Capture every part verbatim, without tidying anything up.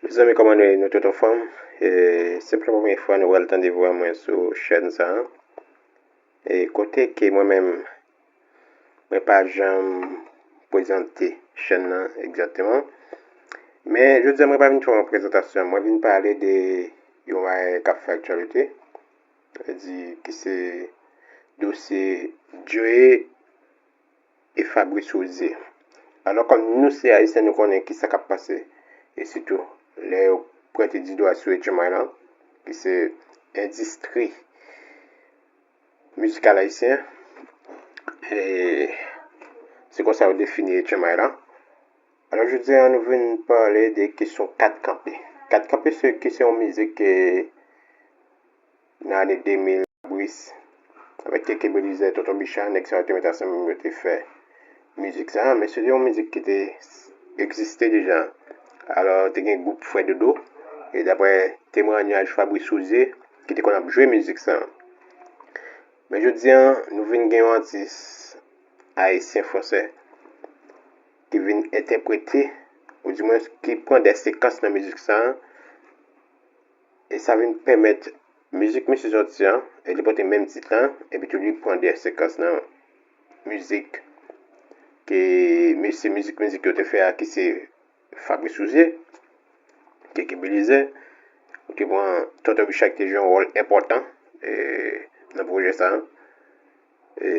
Mezanmi, kòman nou ye? Nou tout anfòm? E, se pou premye fwa nou pral tande vwa mwen sou chèn sa a. E, kote ke mwen menm, mwen pa janm prezante chèn nan egzakteman. Men, jodi a, mwen pa vin fè yon prezantasyon. Mwen vin pale de yon bagay k ap fè aktyalite. Sa vle di ki se dosye Joe e Fabrice Rosier. Alò, kòm nou se Ayisyen, nou konnen ki sa k ap pase. E sitou, lè yo pwente di dwa sou H M I lan, ki se endistri mizikal ayisyen. E se konsa yo defini H M I lan. Alò, jodi a, nou vin pale de kesyon Kat Kanpe. Kat Kanpe, se, ki se yon mizik ke nan ane de mil, Fabrice, avèk Keke Belizaire, Tonton Bicha, nèg sa yo te met ansanm, yo te fè mizik sa a, men se te yon mizik ki te egziste deja. Alò, te gen gwoup Frè Dodo, e daprè temwayaj Fabrice Rosier, ki te konn ap jwe mizik sa a. Men jodi a, nou vin gen yon atis ayisyen fransè ki vin entèprete, oudimwens ki pran de sekans nan mizik sa a, e sa vin pèmèt mizik misye sòti an, e li pote menm tit lan, epi tou li pran de sekans nan mizik ke misye, mizik, mizik yo te fè a, ki se Fabrice Rosier, Keke Belizaire, ou te pran Tonton Bicha ki te jwe yon wòl enpòtan, e, nan pwojè sa a. E,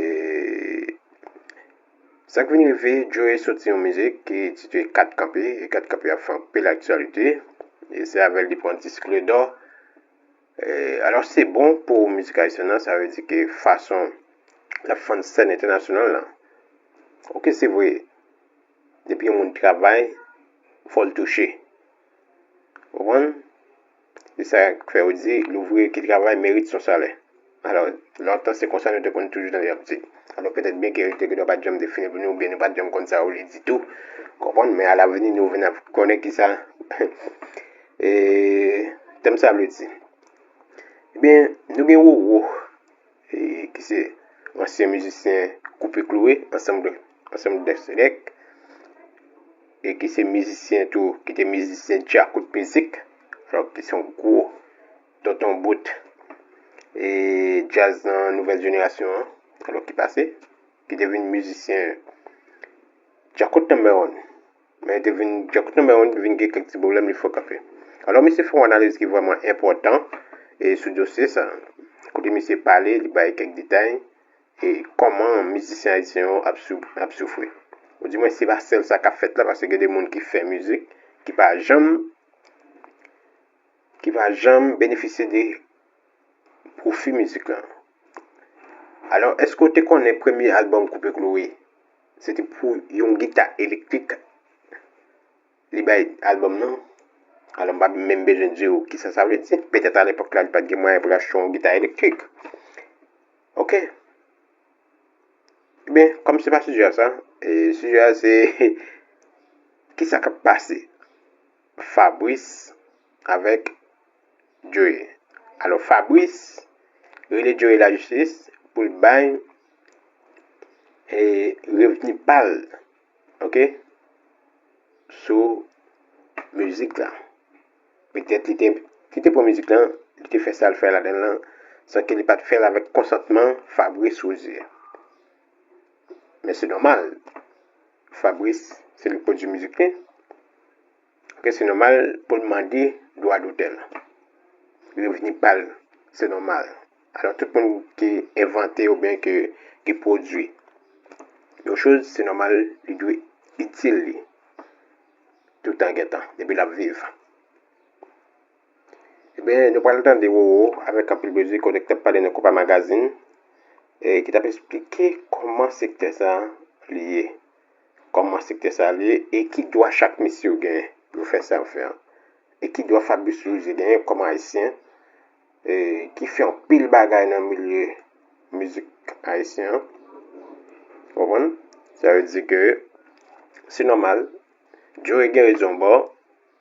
sa k vin rive, Joe soti yon mizik ki titile Kat Kanpe, e Kat Kanpe ap fè anpil aktyalite, e se avè l li pran disk dò. E, alò, se bon pou mizik ayisyèn nan, sa vle di ke fason l ap fann sèn entènasyonal lan. Oke, se vre, depi yon moun travay, fò l touche. Ou konprann? Se sa k fè yo di, louvriye ki travay merit son salè. Alò, lontan se konsa nou te konn toujou tande y ap di. Alò, petèt byen ke te gen dwa pa t janm defini pou nou, oubyen nou pa t janm konn sa yo vle di tou. Konprann? Men alavni, nou vin ap konnen kisa, e, tèm sa vle di. Ebyen, nou gen Roro, e, ki se ansyen mizisyen Koupe Kloure, ansanm de, ansanm de Selèk, e ki se mizisyen tou, ki te mizisyen Djakout Mizik, alò ki se yon gwo tonton bout, e, djaz nan nouvèl jenerasyon an, alò ki pase, ki te vin mizisyen Djakout number one. Men te vin, Djakout number one vin gen kèk ti pwoblèm, li fè kanpe. Alò, misye fè yon analiz ki vrèman enpòtan, e, sou dosye sa, kote misye pale, li bay kèk detay, e kòman mizisyen ayisyen yo ap sou-, ap soufri. Oudimwens, se pa sèl sa k ap fèt la, paske gen de moun ki fè mizik, ki pa janm, ki pa janm benefisye de pwofi mizik lan. Alò, èske w te konnen premye albòm Koupe Kloure, se te pou yon gita elektrik li bay albòm nan? Alò, m pa menm bezwen di w kisa sa vle di. Petèt alepòk la, li pa t gen mwayen pou l achte yon gita elektrik. Oke. Ebyen, kòm se pa sijè a sa, e, sijè a se kisa k ap pase Fabrice avèk Joe. Alò, Fabrice rele Joe lajistis pou l bay, e, revni pa l, oke, sou mizik la. Petèt li te, li te pran mizik lan, li te fè sa l fè ladan l lan, san ke li pa t fè l avèk konsantman Fabrice Rosier. Men se nòmal. Fabrice, se li k pwodui mizik li. Oke, se nòmal pou l mande dwa dotè l. Revni pa l, se nòmal. Alò, tout moun ki envante oubyen ki, ki pwodui yon choz, se nòmal, li dwe itil li toutan gentan, depi l ap viv. Ebyen, nou pral tande Roro avèk anpil plezi kote k t ap pale nan Konpa Magazine, e ki t ap esplike kòman sektè sa a li ye, kòman sektè sa a li ye, e ki dwa chak mesye yo genyen pou yo fè sa yo fè an, e ki dwa Fabrice Rosier genyen kòm Ayisyen, e ki fè anpil bagay nan milye mizik ayisyen an. Ou konprann? Sa vle di ke se nòmal, Joe gen rezon bò,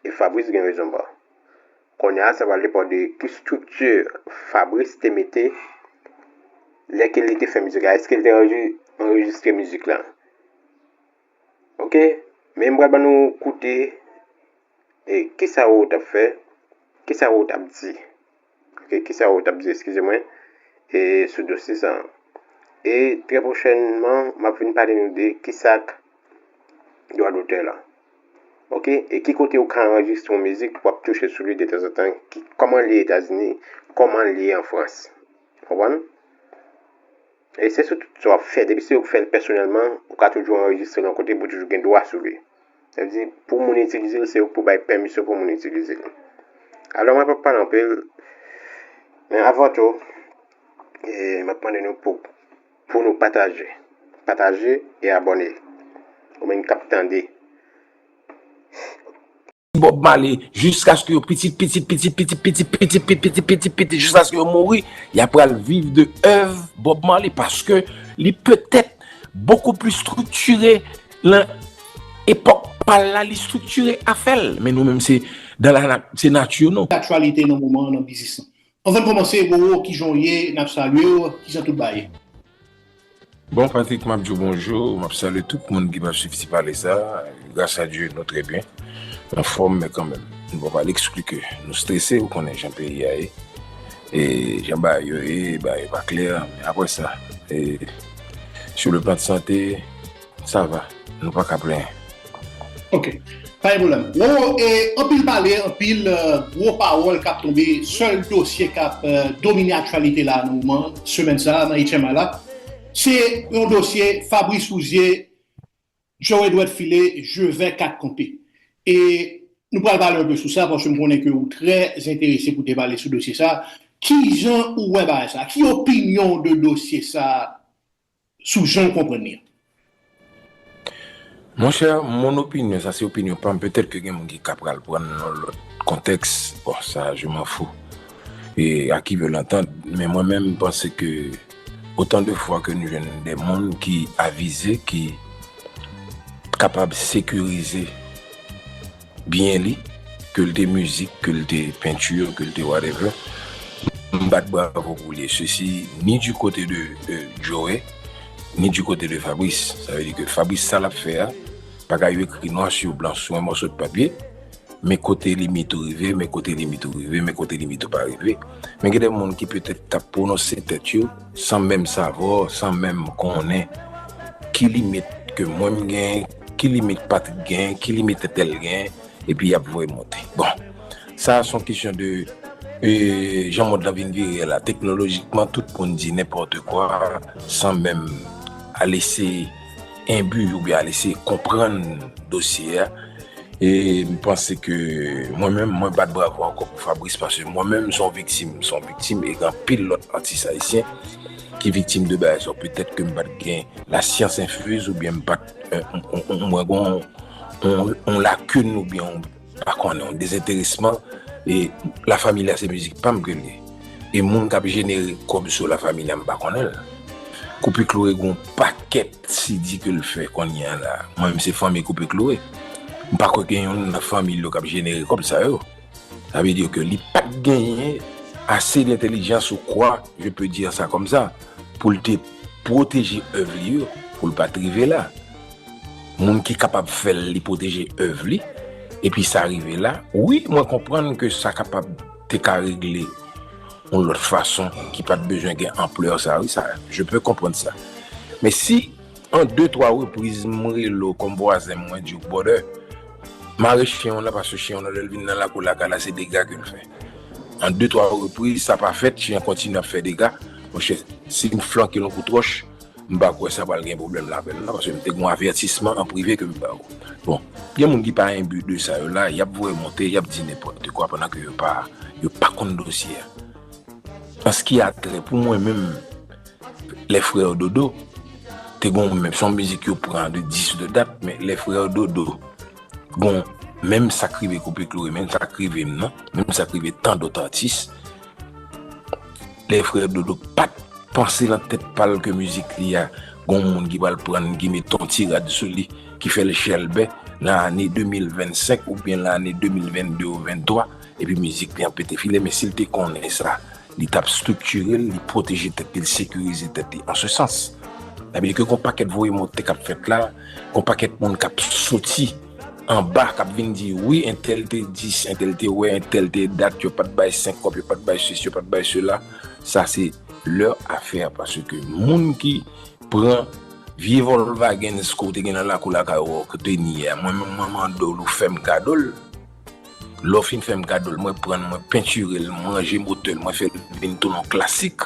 e Fabrice gen rezon bò. Kounye a, sa pral depann de ki estrikti Fabrice te mete lè ke li te fè mizik la. Èske li te anreji-, anrejistre mizik la? Oke? Men m pral ban nou koute E kisa ou t ap fè? Kisa ou t ap di? Ok, kisa ou t ap di, eskize mwen, e sou dosye sa a? E trè pwochènman, m ap vin pale nou de kisa k dwa dotè la. Ok, e ki kote ou ka anrejistre yon mizik pou w ap touche sou li detanzantan, ki, kòman l ye Etazini, kòman l ye an Frans. Konprann? E se sou tout sa w ap fè. Depi se ou k fè l pèsonèlman, ou ka toujou anrejistre l yon kote pou toujou gen dwa sou li. Sa vle di, pou moun itilize l, se ou k pou bay pèmisyon pou moun itilize l. Alò, mwen p ap pale anpil, men avan tou, e, m ap mande nou pou, pou nou pataje. Pataje e abòne. Ou menm k ap tande. Bob Marley jiskaske yo pitit, pitit, pitit, pitit, pitit, pitit, pitit, pitit, pitit, jiskaske yo mouri, y ap pral viv de èv Bob Marley paske li petèt bokou pli striktire nan epòk pa l la, li striktire afè l. Men nou menm se dan la nat, se nati nou. Aktyalite nan moman an nan biznis lan. Anvan n kòmanse, Roro, kijan w ye? N ap salye w, kijan tout bagay ye? Bon, Patrick, m ap di w bonjou, m ap salye tout moun ki p ap swiv ti pale sa. Gras a Dye, nou trè byen, anfòm, men kanmenm, nou pa pral eksplike. Nou strese, ou konnen jan peyi a ye. E jan bagay yo ye, bagay yo pa klè, men apre sa, e, sur le plan de santé, sa va, nou pa ka plenyen. Ok. Pa gen pwoblèm. Roro, e, anpil pale, anpil gwo pawòl k ap tonbe. Sèl dosye k ap domine aktyalite la nan moman, semèn sa a, nan H M I la, se yon dosye Fabrice Rouzier, Joe Edward File, Jevè Kat Konpe. E nou pral pale enpe sou sa, paske m konnen ke ou trè enterese pou te pale sou dosye sa. Kijan ou wè bagay sa? Ki opinyon w de dosye sa? Sou jan w konprann li an. Monchè, mon opinyon, sa se opinyon pa m, petèt ke gen moun ki ka pral pran l nan lòt kontèks, bon, sa, je m'en fous. E à qui veut l'entendre, men mwen menm, m panse ke otan de fwa ke nou jwenn de moun ki avize, ki kapab sekirize byen li, ke l te mizik, ke l te penti, ke l te whatever, m bat bravo pou li. Sesi ni du côté de Joe, ni du côté de Fabrice. Sa vle di ke Fabrice, sa l ap fè a, pa ka yo ekri nwa sou blan sou yon mòso de papye, men kote limit ou rive, men kote limit ou rive, men kote limit ou pa rive. Men gen de moun ki petèt t ap pwononse tèt yo san menm savwa, san menm konnen ki limit ke mwen m genyen, ki limit Patrick genyen, ki limit entèl genyen, epi y ap voye monte. Bon, sa a se yon kesyon de e, jan mond lan vin vire la, teknolojikman, tout moun di nenpòt kwa san menm al eseye enbi oubyen al eseye konprann dosye a. E m panse ke mwen menm, mwen bat bravo ankò pou Fabrice, paske mwen menm, m se yon viktim, m se yon viktim, e gen anpil lòt atis ayisyen ki viktim de bagay sa yo. Petèt ke m pa t gen lasyans enfuz oubyen m pa t, mwen gen yon lakin oubyen yon, pa konnen, yon dezenteresman, e La Familya se mizik pa m ke l ye. E moun k ap jenere kòb sou La Familya, m pa konnen l. Koupi Kloure gen yon pakèt C D ke l fè kounye a la. Mwen menm se fanmi Koupi Kloure. M pa kwè gen youn nan fanmi l yo k ap jenere kòb sa yo. Sa vle di ke li pa t genyen ase dentèlijans ou kwa, je peux dire ça comme ça, pou l te pwoteje èv li yo, pou l pa t rive la. Moun ki kapab fè l, li pwoteje èv li, epi sa rive la. Wi, mwen konprann ke sa kapab te ka regle yon lòt fason ki pa t bezwen gen anplè sa, wi, sa, je peux comprendre ça. Men si an de twa repriz m rele w kòm vwazen m, mwen di w, brother, mare chen w nan, paske chen w nan, lè l vin nan lakou lakay la, se dega ke l fè. An de twa repriz, sa pa fèt, chen an kontinye ap fè dega. Monchè, si m flanke l yon kout wòch, m pa kwè sa pral gen pwoblèm lavel la, paske m te gen yon avètisman an prive ke m ba w. Bon, gen moun ki pa enbi de sa yo la, y ap voye monte, y ap di nenpòt kwa pandan ke yo pa, yo pa konn dosye a. An ce qui a trait pou mwen menm, Les Frères Dodo, te gen yon menm, se yon mizik yo pran de dis de dat, men Les Frères Dodo, gen menm sa k rive Koupi Kloure, menm sa k rive m nan, menm sa k rive tan dòt atis, Les Frères Dodo pa t panse nan tèt pa l ke mizik li a, gen yon moun ki pral pran l, ki mete yon ti rad sou li, ki fè l chèlbè nan ane de mil vennsenk oubyen nan ane de mil vennde ou venntwa, epi mizik li an pete filè, men si l te konnen sa, li t ap striktire l, li pwoteje tèt li, li sekirize tèt li an se sans. Sa vle di ke gen yon pakèt voye monte k ap fèt la, gen yon pakèt moun k ap soti anba k ap vin di wi, entèl te dis, entèl te wè, entèl te dat, yo pa t bay senk kòb, yo pa t bay sesi, yo pa t bay sela, sa se leur affaire, paske moun ki pran vye Volkswagen ke w te gen nan lakou lakay ou ke w te ni a, mwen menm mwen mande w, ou fè m kado l. Lè w fin fè m kado l, mwen pran l, mwen pentire l, mwen ranje motè l, mwen fè l vin tounen yon klasik.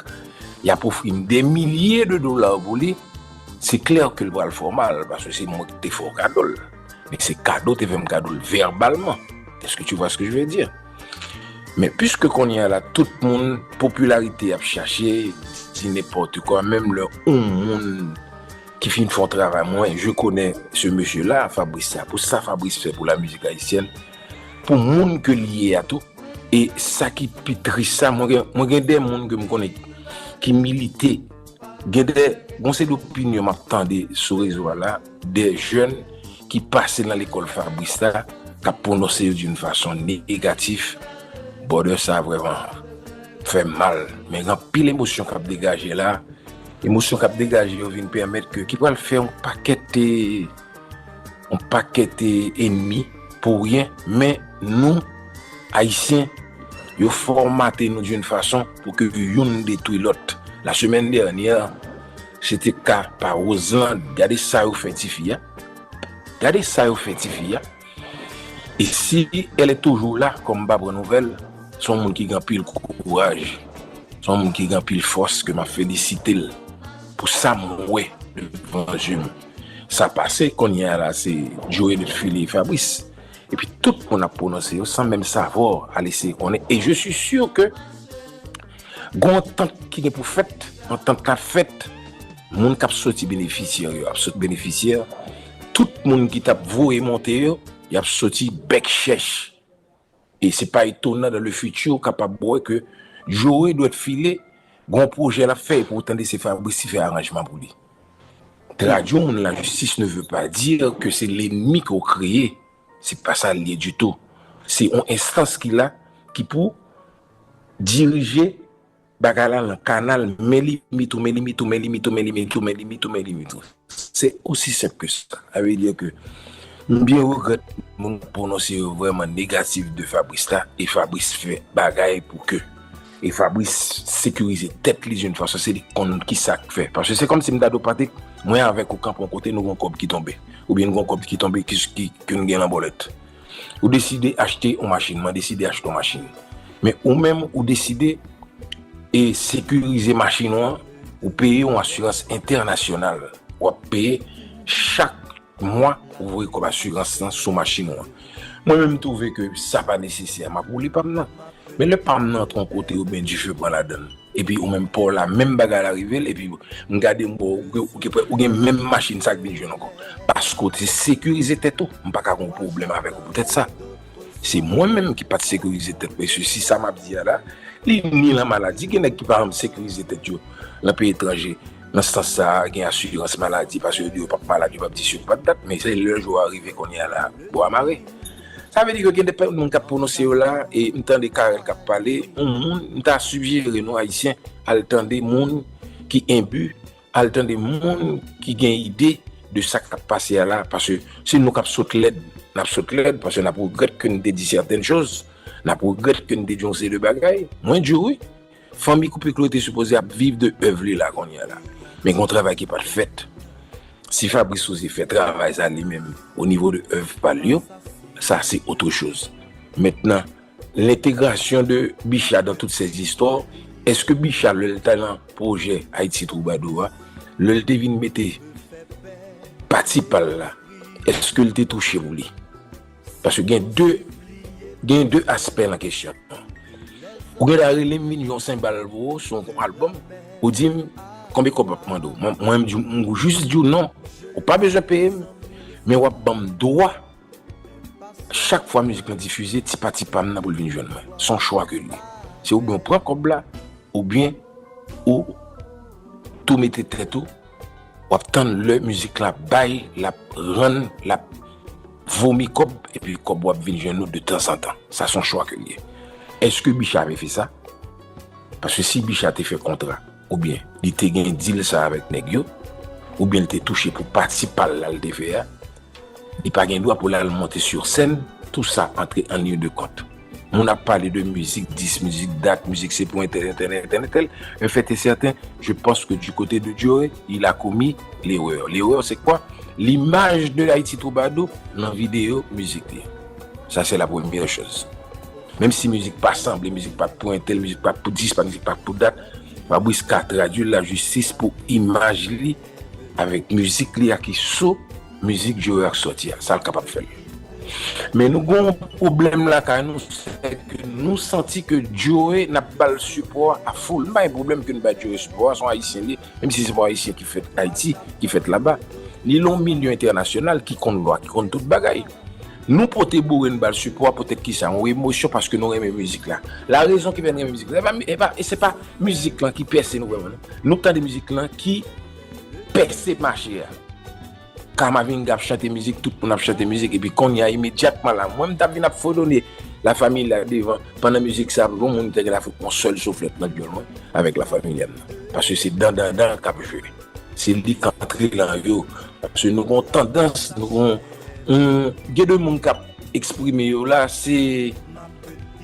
Y ap ofri m dè milye de dola pou li. Se klè ke l pral fè w mal, paske se mwen ki te fè w kado l. Men se kado te fè m kado l vèbalman. Est-ce que tu vois ce que je veux dire? Men piske kounye a la, tout moun, popilarite y ap chache, di nenpòt kwa, menm lè yon moun ki fin fè yon travay, mwen, je connais ce monsieur-là, Fabrice sa, pou sa Fabrice fè pou la mizik ayisyèn, pou moun ke l ye a tou, e sa ki pi tris sa, mwen gen, mwen gen de moun ke m konnen ki milite, gen de, gon se de opinyon m ap tande sou rezo a la, de jèn ki pase nan lekòl Fabrice la, k ap pwononse yo d'une façon negatif, brother, sa vrèman fè m mal. Men gen anpil emosyon k ap degaje la, emosyon k ap degaje yo vin pèmèt ke, ki pral fè yon pakèt, eh, yon pakèt, eh, enmi pou ryen, men nou, Ayisyen, yo fòmate nou d'une façon pou ke youn detwi lòt. La semaine dernière, se te ka pa Roseland. Gade sa yo fè tifi a. Gade sa yo fè tifi a. E si elle est toujours là, kòm m pa pran nouvèl, se yon moun ki gen anpil kouraj. Se yon moun ki gen anpil fòs ke m ap felisite l pou sa m wè devan je m. Sa pase, kounye a la, se Joe dwèt file Fabrice. Epi tout moun ap pwononse yo san menm savwa, al eseye konnen. E je suis sûr que gon antant ki gen pou fèt, antant k ap fèt, moun k ap soti benefisyè yo ap sot benefisyè, tout moun ki t ap voye monte yo, y ap soti bèk chèch. E se pa etonan dans le futur ou kapab wè ke Joe dwèt file, gon pwojè l ap fè, epi ou tande se Fabrice ki fè aranjman pou li. Traduire moun la justice ne veut pas dire que c'est l'ennemi que w kreye. Se pa sa l ye ditou. Se yon enstans ki la, ki pou dirije bagay la nan kanal, men limit ou, men limit ou, men limit ou, men limit ou, men limit ou, men limit ou. C'est aussi simple que ça. Sa vle di ke m byen regrèt moun pwononse yo vrèman negatif de Fabrice la, e Fabrice fè bagay pou ke. E Fabrice sekirize tèt li d'une façon, se li k konn ki sa k fè. Paske se kòmsi m ta di w, Patrick, mwen avèk ou kanpe yon kote, nou gon kòb ki tonbe. Oubyen nou gon kòb ki tonbe, ki, ki, ke nou gen nan bòlèt. Ou deside achte yon machin, mwen deside achte yon machin. Men ou menm, ou deside e sekirize machin ou an, ou peye yon asirans entènasyonal. W ap peye chak mwa, ou voye kòb asirans lan sou machin ou an. Mwen menm, m twouve ke sa pa nesesè, m ap woule pa m nan. Men lè pa m nan antre yon kote oubyen dife pran ladan l, epi ou menm pa w la, menm bagay la rive l, epi m gade m wè ou, ou, ou, ou gen menm machin sa k vin jwenn ankò. Paske w te sekirize tèt ou, m pa ka gen yon pwoblèm avèk ou poutèt sa. Se mwen menm ki pa t sekirize tèt mwen. Se si sa m ap di a la, li ni lan maladi. Gen nèg ki pa janm sekirize tèt yo nan peyi etranje. Nan sans sa a, gen asirans maladi, paske yo di yo p ap malad, yo p ap di si yo p ap dat, men se lè jou a rive kounye a la, bwa mare. Sa vle di ke gen de pe-, moun k ap pwononse yo la, e m tande Carel k ap pale, yon moun, m ta sijere nou, Ayisyen, al tande moun ki enbi, al tande moun ki gen ide de sa k ap pase a la, paske se nou k ap sot lèd, n ap sot lèd, paske n ap regrèt ke n te di sètèn choz, n ap regrèt ke n te di yon seri de bagay. Mwen di w wi, fanmi Koupe Klo te sipoze ap viv de èv li la kounye a la. Men gen yon travay ki pa t fèt. Si Fabrice sipoze fè travay sa li menm o nivo de èv pa l yo, sa se autre chose. Maintenant, l'intégration de Bicha dans toutes ces histoires, èske Bicha, lè l te nan pwojè Ayiti Twoubadou a, lè l te vin mete pati pa l la, èske l te touche pou li? Paske gen de, gen de aspè nan kesyon. Ou gen dwa rele m vin jwe yon senbal pou ou sou yon albòm, ou di m konbyen kòb m ap mande w. Mwen, mwen, m di w, m jis di w non, ou pa bezwen peye m, men w ap ban m dwa chak fwa mizik lan difize, ti pati pa m nan pou l vin jwenn mwen. Se yon chwa ke l ye. Se oubyen w pran kòb la, oubyen ou tou mete tèt ou, w ap tann lè mizik la bay, l ap rann, l ap vomi kòb, epi kòb w ap vin jwenn ou de tanzantan. Sa se yon chwa ke l ye. Èske Bicha ap fè sa? Paske si Bicha te fè kontra, oubyen li te gen dil sa avèk nèg yo, oubyen li te touche pou pati pa l la l te fè a, Li pa gen dwa pou l al monte sur scène, tout sa antre en ligne de compte. Moun ap pale de mizik, dis mizik, dat mizik, se pou entèl, entèl, entèl, entèl. Un fait est certain, je pense que du côté de Joe, il a commis l'erreur. L'erreur, c'est quoi? L'image de Haïti Troubadour nan videyo mizik li. Ça, c'est la première chose. Menm si mizik pa sanble, mizik pa pou entèl, mizik pa pou dis, pa mizik pa pou dat, Fabrice ka tradui lajistis pou imaj li avèk mizik li a ki sou mizik Joe a k sòti a. Sa l kapab fè l. Men nou gen yon pwoblèm lakay nou, se ke nou santi ke Joe n ap ba l sipò a fou. M pa gen pwoblèm ke n ba Joe sipò a, se yon Ayisyen li ye, menm si se pa yon Ayisyen ki fèt Ayiti, ki fèt laba. Li nan yon milye entènasyonal ki konn lwa, ki konn tout bagay. Nou pote boure n ba l sipò a poutèt kisa? Yon emosyon paske nou renmen mizik la. La rezon ki fè n renmen mizik la, e pa, e pa, e se pa mizik lan ki pèse nou vrèman, non. Nou tande mizik lan ki pèse mache a. Kamavinga ap chante mizik, tout moun ap chante mizik, epi kounye a imedyatman la, mwen m t ap vin ap fredone La Familia devan, pandan mizik sa, pou yon moun te gen la fout yon sèl souflèt nan dyòl mwen, avèk La Familia nan. Paske se dan dan dan k ap jwe. Se li k antre lan yo. Paske nou gen yon tandans, nou gen yon, gen de moun k ap eksprime yo la, se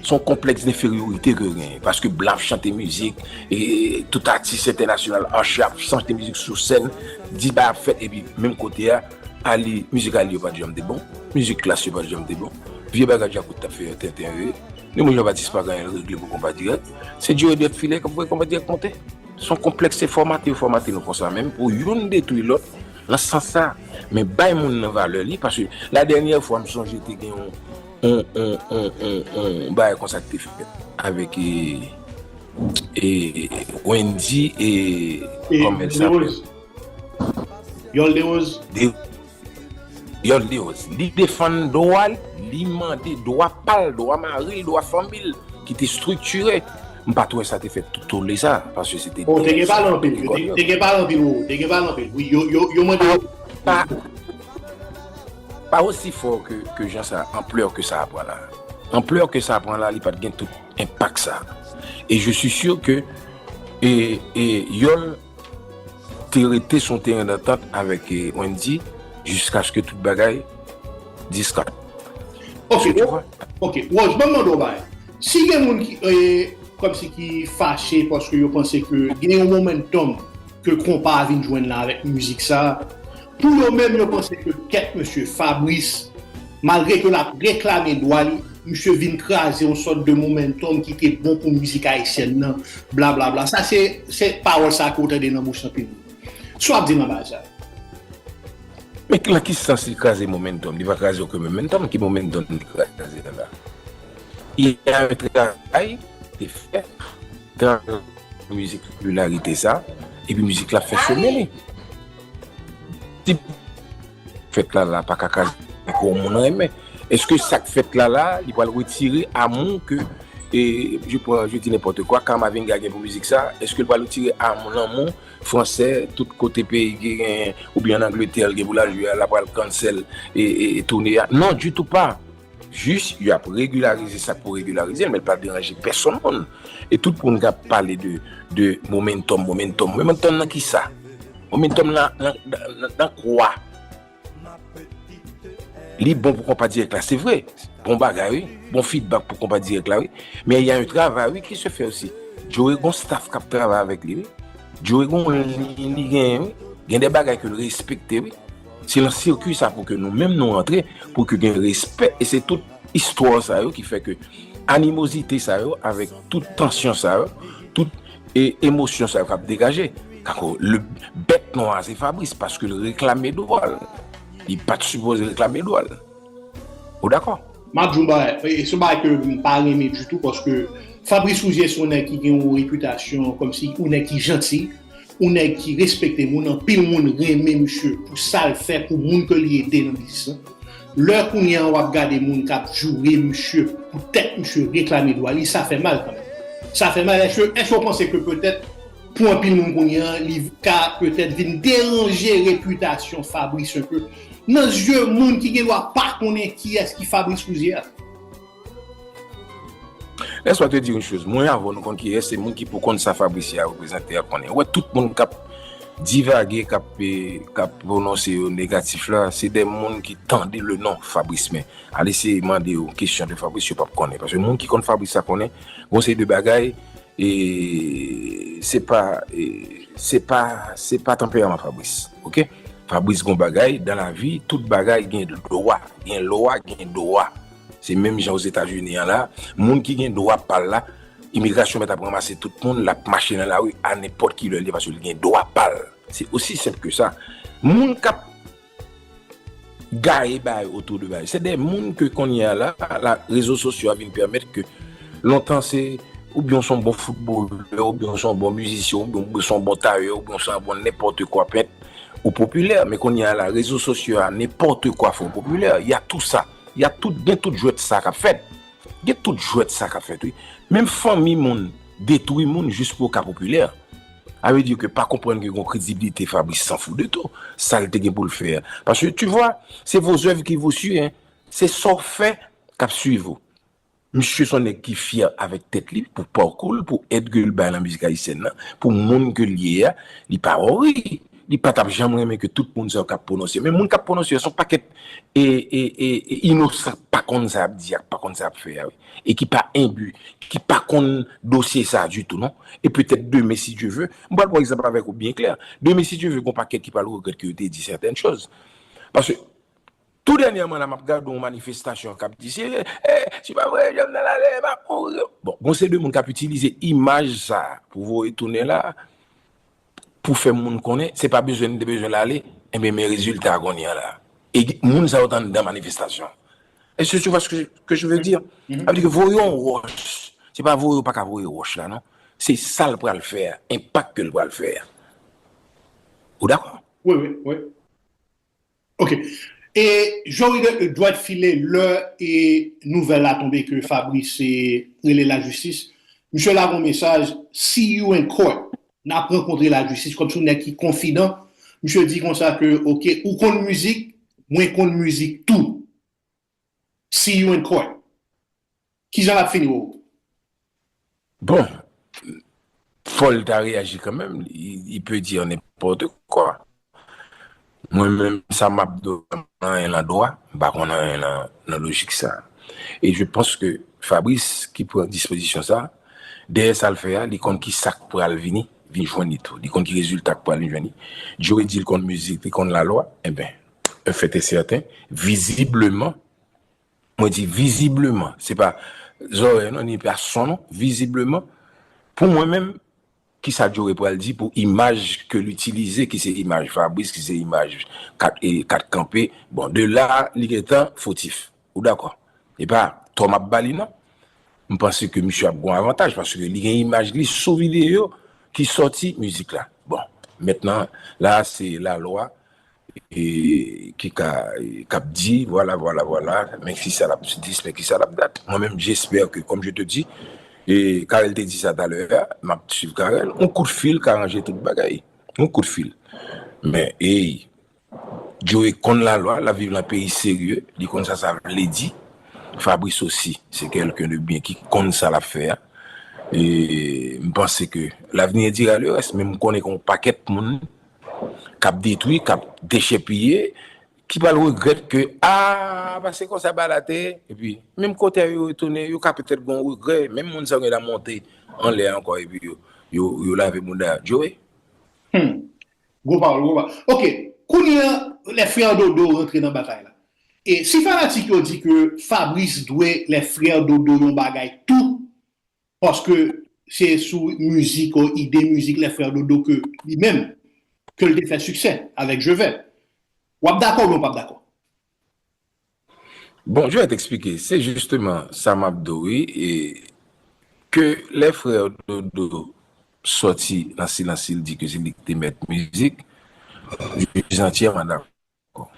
se yon konplèks denferyorite ke yo genyen. Paske blan ap chante mizik, e tout atis entènasyonal, archi ap chante mizik sou sèn, di bagay ap fèt, epi menm kote a, ali, mizik ali yo pa t janm te bon, mizik klas yo pa t janm te bon. Vye bagay Djakout t ap fè yo tenten yo ye. Ni mwen Jean Baptiste pa gen anyen regle pou Konpa Dirèk. Se Joe Edouard Philè k ap voye Konpa Dirèk monte. Se yon konplèks, se fòmate yo fòmate nou konsa menm pou youn detwi lòt nan sans sa. Men bay moun nan valè li, paske la dènyè fwa m sonje te gen yon, yon, yon, yon, yon, yon bagay konsa ki te fèt avèk e, e, Wendy e, e kòman l se apèl? Yòl Dewoz. De, Yòl Dewoz. Li defann dwa l, li mande dwa pa l, dwa mari l, dwa fanmi l ki te estriktire. M pa t wè sa te fè tout tole sa, paske se te... Bon, te gen pale anpil, te, te gen pale anpil, wi, te gen pale anpil. Wi, yo, yo, yo mande... Pa, pa, pa osi fò ke, ke jan sa, anplè ke sa a pran la. Anplè ke sa a pran la, li pa t gen tout enpak sa. E je suis sûr que, e, e, Yòl te rete sou yon teren dantant avèk, e, Wendy jiskaske tout bagay diskanp. Ok, ok, Rose, ban m mande w bagay. Si gen moun ki, e, kòmsi ki fache paske yo panse ke gen yon momentum ke konpa a vin jwenn la avèk mizik sa, pou yo menm, yo panse ke kèt mesye Fabrice, malgre ke l ap reklame dwa li, misye vin kraze yon sòt de momentum ki te bon pou mizik ayisyèn nan, blablabla. Sa se, se pawòl sa ke w tande nan bouch anpil moun. Sa w ap di nan bagay sa? Men lan ki sans li kraze momentum? Li pa kraze okenn momentum. Ki momentum li kraze la? Il y a un travail te fè, travay mizik popilarite sa, epi mizik la fè chemen li. Si fèt la la pa ka kraze kò moun renmen. Èske sa k fèt la la, li pral retire amou ke, e, je pran, je di nenpòt kwa, Kamavinga gen pou mizik sa, èske l pral retire amou, lanmou fransè, tout kote peyi ki gen, oubyen ann Angletè, l gen pou l al jwe a, l ap pral cancel, e, e, e toune a? Non, ditou pa. Jis, y ap regilarize sa k pou regilarize l, men l pa deranje pèsonn moun. E tout moun k ap pale de, de momentum, momentum, momentum nan kisa? Momentum nan, nan, nan, nan, nan kwa? Li bon pou konpa dirèk la, se vre. Bon bagay, wi. Bon feedback pou konpa dirèk la, wi. Men y a un travay, wi, ki se fè osi. Joe gon staff k ap travay avèk li, wi. Joe gon liy li genyen, wi. Gen de bagay ke l respekte, wi. Se lan sikui sa pou ke nou menm nou rantre, pou ke gen respè. E se tout istwa sa yo ki fè ke animozite sa yo, avèk tout tansyon sa yo, tout e, emosyon sa yo k ap degaje. Kako, le bèt nwa a se Fabrice, paske l reklame dwa l. Li pa t sipoze reklame dwa l. Ou dakò? M ap di w yon bagay, e se yon bagay ke m pa renmen ditou, paske Fabrice Rouzier se yon nèg ki gen yon repitasyon kòmsi yon nèg ki janti, yon nèg ki respekte moun, anpil moun renmen misye pou sa l fè pou moun ke li ede nan biznis lan. Lè kounye a w ap gade moun k ap joure misye poutèt misye reklame dwa li, sa fè mal kanmenm. Sa fè mal. Èske, èske w panse ke petèt pou anpil moun kounye a, li ka petèt vin deranje repitasyon Fabrice un peu nan zye moun ki gen dwa pa konnen kiyès ki Fabrice Rouzier a? Laisse-moi te dire une chose. Mwen avè w, nou konn kiyès, se moun ki pou konn sa Fabrice a reprezante a konnen. Ou wè tout moun k ap divage k ap, k ap pwononse yo negatif la, se de moun ki tande le non Fabrice, men al eseye mande yo kesyon de Fabrice, yo p ap konnen. Paske moun ki konn Fabrice sa konnen, gon seri de bagay, e se pa, e se pa, se pa tanperaman Fabrice, oke? Fabrice gon bagay, dan lavi, tout bagay gen dwa, gen lwa, gen dwa. Se menm jan Ozetazini an la, moun ki gen dwa pa l la, imigrasyon mèt ap ranmase tout moun, l ap mache nan lari a nenpòt ki lè li ye, paske li gen dwa pa l. Se osi senp ke sa. Moun k ap gaye bagay otou de bagay. Se de moun ke kounye a la, la, rezo sosyo a vin pèmèt ke lontan se oubyen w se yon bon foutbolè, oubyen w se yon bon mizisyen, oubyen w se yon bon tayè, oubyen w se yon bon nenpòt kwa pent, ou popilè. Men kounye a la, rezo sosyo a, nenpòt kwa fè w popilè. Y a tout sa. Y a tout, gen tout jwèt sa k ap fèt. Gen tout jwèt sa k ap fèt, wi. Menm fanmi moun detwi moun jis pou yo ka popilè. Sa vle di ke pa konprann ke gon kredibilite Fabrice s'en fout de tout. Sa l te gen pou l fè a. Paske, tu vois, c'est vos œuvres qui vous suivent, hein. Se sa w fè k ap swiv ou. Misye se yon nèg ki fyè avèk tèt li, pou pakou l, pou èd ke l bay nan mizik ayisyèn nan, pou moun ke l ye a, li pa wori. Li pa t ap janm renmen ke tout moun sa yo k ap pwononse. Men moun k ap pwononse yo, se yon pakèt e, e, e, e inosan k pa konn sa y ap di ak pa konn sa y ap fè a, wi. E ki pa enbi, ki pa konn dosye sa a ditou, non. E petèt demen, si Dye ve, m pral pran egzanp avèk ou byen klè. Demen, si Dye ve, gon pakèt ki pral regrèt ke yo te di sètèn choz. Paske, tou dènyèman la, m ap gade yon manifestasyon k ap di, se, eh, si pa vre, Jovenel ale, m ap mouri. Bon, gon seri de moun k ap itilize imaj sa a pou voye tounen la, pou fè moun konnen, se pa bezwen, n te bezwen l ale, enben, men rezilta a kounye a la. E moun sa yo t anndan manifestasyon. Est-ce que tu vois ce que, que je veux dire? Sa vle di ke voye yon wòch, se pa voye, yo pa ka voye wòch la, non. Se sa l pral fè a, enpak ke l pral fè a. Ou dakò? Wi, wi, wi. Ok. E Jory Dwat File, lè e nouvèl la tonbe ke Fabrice e rele lajistis, misye lage yon mesaj, "See you in court." N ap rankontre lajistis, kòmsi yon nèg ki konfidan. Misye di konsa ke, ok, ou konn mizik, mwen konn mizik tou. "See you in court." Kijan l ap fini, Roro? Bon, fò l ta reyaji kanmenm. Il, il peut dire n'importe quoi. Mwen menm, sa m ap di w, m pa konn anyen nan dwa, m pa konn anyen nan, nan lojik sa. E je pense que Fabrice ki pran dispozisyon sa, dèyè sa l fè a, li konn ki sa k pral vini, vin jwenn li tou. Li konn ki rezilta k pral vin jwenn li. Joe di l konn mizik, li konn lalwa, enben, un fait est certain, vizibleman, mwen di vizibleman, se pa zòrèy non, ni pa son non, vizibleman, pou mwen menm, kisa Joe pral di pou imaj ke l itilize, ki se imaj Fabrice, ki se imaj kat, e, kat kanpe. Bon, de la, li gentan fotif. Ou dakò? E pa tò m ap ba li non. M panse ke misye ap gon avantaj paske li gen imaj li sou videyo ki sòti mizik la. Bon, mentnan, la se lalwa e, ki ka, k ap di, vwala, vwala, vwala, men kisa l ap di, men kisa l ap dat. Mwen menm, j'espère que, comme je te dis, e Carel te di sa talè a, m ap swiv Carel, yon kout fil ka ranje tout bagay. Yon kout fil. Men, ey, Joe konn lalwa, l ap viv nan peyi serye, li konn sa sa vle di. Fabrice osi, se kèlken de byen ki konn sa l ap fè a. E m panse ke l'avenir dira le reste, men m konnen gen yon pakèt moun k ap detwi, k ap dechèpiye, ki pral regrèt ke, a, pa se konsa bagay la te ye. Epi, menm kote yo retounen, yo ka petèt gen yon regrè, menm moun sa yo gentan monte anlè ankò, epi yo, yo, yo lave bouda Joe. Hmm. Gwo pawòl, gwo pawòl. Ok, kounye a, les frères Dodo rantre nan batay la. E si fanatik yo di ke Fabrice dwe les frères Dodo yon bagay tou, paske se sou mizik, ide mizik les frères Dodo ke li menm, ke l te fè siksè avèk Je vais. W ap dakò oubyen w p ap dakò? Bon, je vais t'expliquer. Se jisteman sa m ap di w, wi, e ke les frères Dodo sòti nan silans, li di ke se li ki te mèt mizik, je suis entièrement d'accord.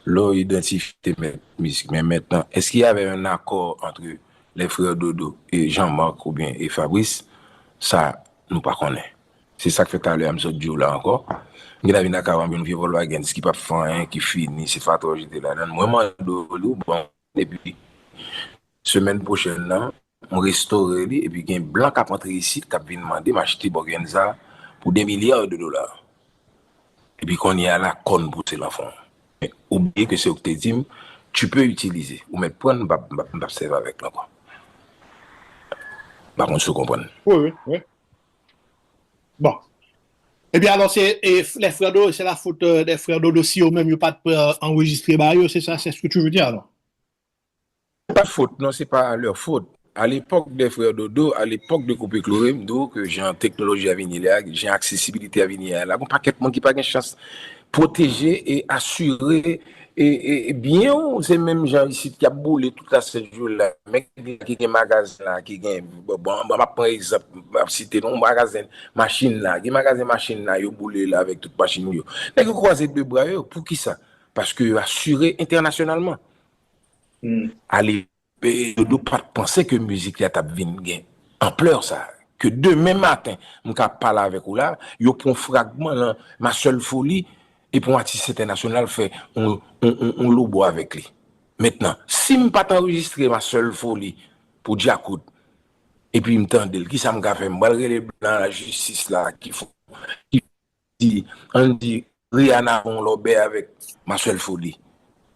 Lè w idantifye te mèt mizik. Men mentnan, est-ce qu'il y avait un accord entre les frères Dodo et Jean-Marc oubyen e Fabrice? Sa, nou pa konnen. Se sa k fè talè a m sot di w la ankò. M gentan vin ak yon vye Volkswagen ki p ap fè anyen, ki fini, se Fator jete ladan l. Mwen mande w li, ou ban m, epi semèn pwochèn nan, m restore li, epi gen blan k ap antre isit, k ap vin mande m achte Borgenza pou de milya de dola. Epi kounye a la, kòn pouse lan fon. Men, ou bliye ke se ou ki te di m, tu peux utiliser. Ou mèt pran l, m p ap, m p ap, m p ap sèvi avèk l ankò. M pa konn si w konprann. Wi, wi, wi. Bon. Epi alò, se e, les frères Dodo, c'est la faute euh, des frères Dodo si yo menm yo pa t pran anrejistre ba yo, c'est ça, c'est ce que tu veux dire alors? Se pa fot, non, se pa leur faute. À l'époque des frères Dodo, à l'époque de Koupe Klore, m di w ke jan teknoloji a vini la, jan aksesibilite a vini la, gon pakèt moun ki pa gen chans pwoteje e asire e, e, e byen w, se menm jan isit ki ap boule tout la sèt jou la. Men ki gen magazen la, ki gen, bon, bon, m ap pran egzanp, m ap site non, magazen machin la, gen magazen machin la, yo boule la avèk tout machin yo. Nèg yo kwaze de bra yo, poukisa? Paske yo asire entènasyonalman. Ale, e, Dodo pa t panse ke mizik la t ap vin gen anplè sa. Ke demen maten, m ka pale avèk ou la, yo pran yon fragman lan Marcel Foli, epi yon atis entènasyonal fè yon, yon, yon, yon lobo avèk li. Mentnan, si m pa t anrejistre Marcel Foli pou Djakout, epi m tande l, kisa m ka fè? M pral rele blan lajistis la ki fò, ki di, ann di, Rihanna fè yon lòbè avèk Marcel Foli.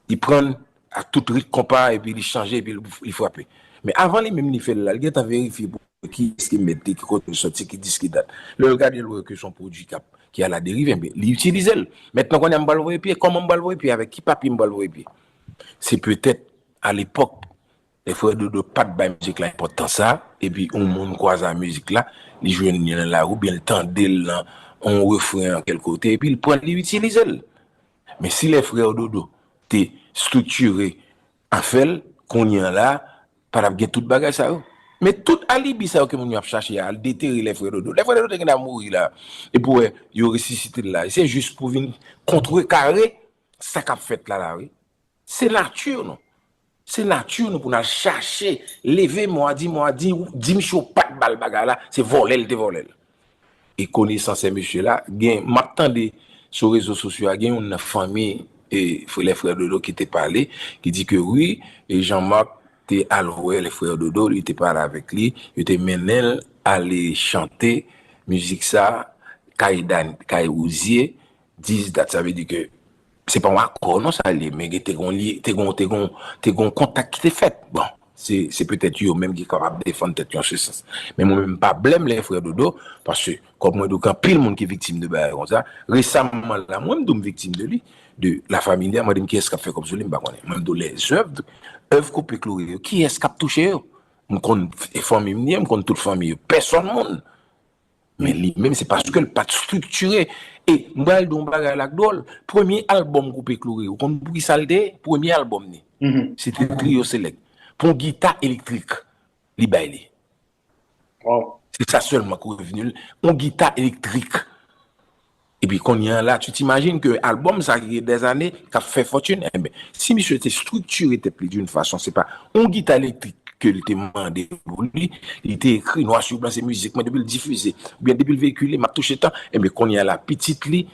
Li pran l ak tout rit konpa, epi li chanje, epi li, li frape. Men avan li menm li fè l la, li gentan verifye pou kiyès ki mèt li, ki kote l soti, ki disk ki dat. Lè l gade l wè ke se yon pwodui k ap, ki a la deriv, enben, li itilize l. Mentnan kounye a m pral voye pye, kòman m pral voye pye, avèk ki papye m pral voye pye? Se petèt, alepòk, les frères Dodo pa t bay mizik la enpòtans sa, epi yon moun kwaze a mizik la, li jwenn li nan lari, oubyen l tande l nan yon refren an kèl kote, epi l pran l, li itilize l. Men si les frères Dodo te estriktire afè l, kounye a la, pa t ap gen tout bagay sa yo. Men tout alibi sa yo ke moun yo ap chache a, al detere les frères Dodo. Les frères Dodo te gentan mouri la. Epi w wè, yo resisite l la. Se jis pou vin kontrekare sa k ap fèt la la, wi. Se nati nou. Se nati nou pou n al chache, leve mò a di, mò a di, di misye w pa t ba l bagay la, se vòlè l te vòlè l. E konesans se mesye la, gen, m ap tande sou rezo sosyo a, gen youn nan fanmi e les frères Dodo ki te pale, ki di ke wi, e Jean Marc te al wè les frères Dodo, li te pale avèk li, yo te mennen l ale chante mizik sa, kay Dan, kay Rouzye, dis dat, sa vle di ke se pa yon akò non sa li ye, men gen te gon li, te gon, te gon, te gon kontak ki te fèt. Bon, se, se petèt yo menm ki kapab defann tèt yo an se sans. Men mwen menm m pa blèm les frères Dodo, paske kòm mwen di w gen anpil moun ki viktim de bagay konsa. Resaman la, mwen m di w m viktim de li, de La Familia, mwen di m kiyès k ap fè kòb sou li, m pa konnen. Mwen m di w les œuvres, èv Koupe Klore yo, kiyès k ap touche yo? M konn fanmi m ye, m konn tout fanmi yo. Pèsòn moun. Men li menm, se paske l pa t estriktire. E m pral di w yon bagay la k dwòl. Premye albòm Koupe Klore, ou konn pou ki sa l te ye? Premye albòm li. Se te Trio Select. Pou yon gita elektrik, li bay li. Se sa sèlman ki revni l. Yon gita elektrik. Epi kounye a la, tu t'imagines que albòm sa ki gen dèzane, k ap fè fòtune, enben, si misye te estriktire tèt li d'une façon, se pa yon gita elektrik ke l te mande pou li, li te ekri nwa sou blan, se mizik mwen depi l difize, oubyen depi l veyikile, m ap touche tan, enben, kounye a la, pitit li,